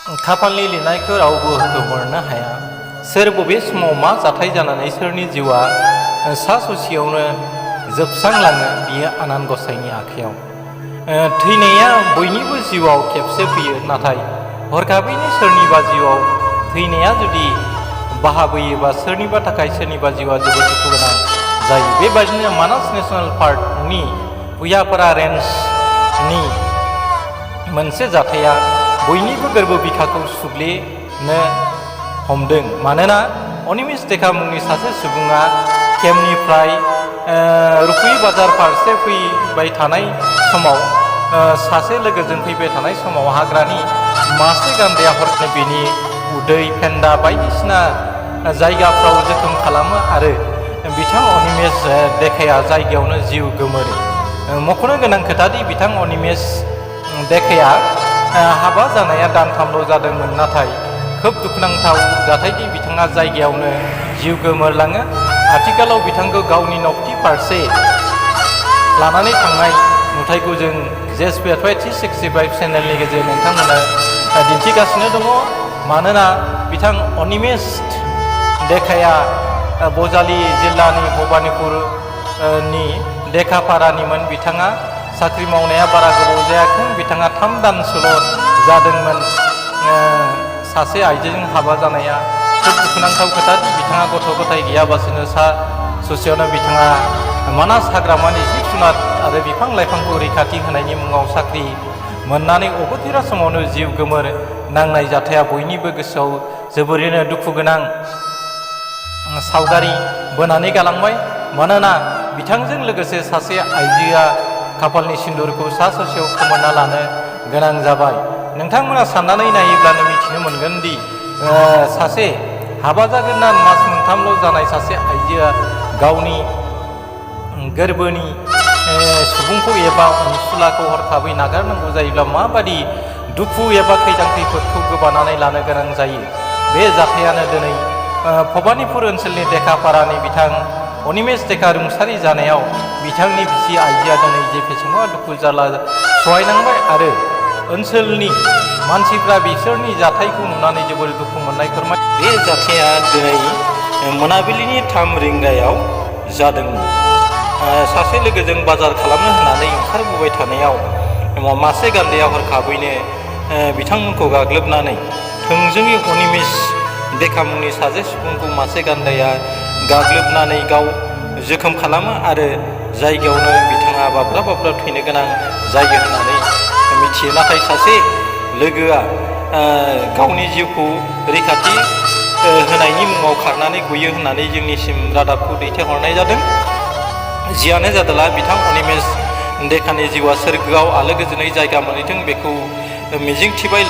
खाफालनि लिरनायखौ रावबो होखोमोरनो हाया। सोर बबे समाव मा जाथाय जानानै सोरनि जिउआ सा ससेयावनो जोबस्रांलाङो बियो आनान गसाइनि आखायाव। थैनाया बयनिबो जिउआव खेबसे फैयो, नाथाय हरखाबैनो सोरनिबा जिउआव थैनाया जुदि बाहाबोयोबा सोरनिबा थाखाय सोरनिबा जिउआ जोबोद दुखु गोनां जायो। बेबायदिनो मानास नेसनेल पार्कनि भुयापारा रेन्जनि मोनसे जाथाया बयनिबो गोरबो बिखाखौ सुग्लेनो हमदों। मानोना अनिमेष देखा मुंनि सासे सुबुङा केम्पनिफ्राय रुपुई बाजार फारसे फैबाय थानाय समाव सासे लोगोजों फैबाय थानाय समाव हाग्रानि मासे गान्दाया हरखाबै बिनि उदै, फेन्दा बायदिसिना जायगाफ्राव जोखोम खालामो आरो बिथां अनिमेष देखाया जायगायावनो जिउ गोमोरो। मख'नो गोनां खोथादि बिथां अनिमेष देखाया हाबा जानाया दानथामल' जादोंमोन, नाथाय खोब दुखुनांथाव जाथायदि बिथाङा जायगायावनो जिउ गोमोरलाङो। आथिखालाव बिथांखौ गावनि न'खथि फारसे लानानै थांनाय नुथायखौ जों जेएसपीआ 365 चेनेलनि गेजेरजों नोंथांमोननो दिन्थिगासिनो दङ। मानोना बिथां अनिमेष देखाया बजालि जिल्लानि भबानिपुरनि देखापारानिमोन। बिथाङा साख्रि मावनाया बारा गोबाव जायाखै, बिथाङा 3 दानसोल' जादोंमोन सासे आइजोजों हाबा जानाया। खोब दुखुनांथाव खोथादि बिथाङा गथ' गथाय गैयाबासिनो सा ससेयावनो बिथाङा मानास हाग्रामानि जिब जुनार आरो बिफां लाइफांखौ रैखाथि होनायनि मुङाव साख्रि मोननानै अबथिरा समावनो जिउ गोमोर नांनाय जाथाया बयनिबो गोसोआव जोबोरैनो दुखु गोनां सावगारि बोनानै गालांबाय। मानोना बिथांजों लोगोसे सासे आइजोआ खाफालनि सिन्दुरखौ सा ससेयाव खोमोरना लानो गोनां जाबाय। नोंथांमोना साननानै नायोब्लानो मिथिनो मोनगोन दि सासे हाबा जागोना मास मोनथामल' जानाय सासे आइजोआ गावनि गोरबोनि सुबुंखौ एबा अनसुलाखौ हरखाबै नागारनांगौ जायोब्ला माबादि दुखु एबा खैदां खैफोदखौ गोबानानै लानो गोनां जायो। बे जाथायानो दिनै भबानिपुर ओनसोलनि देखापारानि बिथां अनिमेष देखा रुंसारि जानायाव बिथांनि बिसि आइजोआ दिनै जे बेसेबां दुखु जारला सहायनांबाय आरो ओनसोलनि मानसिफ्रा बिसोरनि जाथायखौ नुनानै जोबोर दुखु मोननाय फोरमाय। बे जाथाया दिनै मोनाबिलिनि 3 रिंगायाव जादोंमोन। सासे लोगोजों बाजार खालामनो होननानै ओंखारबोबाय थानायाव मासे गान्दाया हरखाबैनो बिथांमोनखौ गाग्लोबनानै थोंजोङै अनिमेष देखा मुंनि सासे सुबुंखौ मासे गान्दाया गाग्लोबनानै गाव जोखोम खालामो आरो जायगायावनो बिथाङा बाब्राब बाब्राब थैनो गोनां जायो होननानै मिथियो। नाथाय सासे लोगोआ गावनि जिउखौ रैखाथि होनायनि मुङाव खारनानै गयो होननानै जोंनिसिम रादाबखौ दैथायहरनाय जादों। जियानो जादोला बिथां अनिमेष देखानि जिउआ सोरगोआव आलो गोजोनै जायगा मोनहैथों बेखौ मिजिंथिबाय।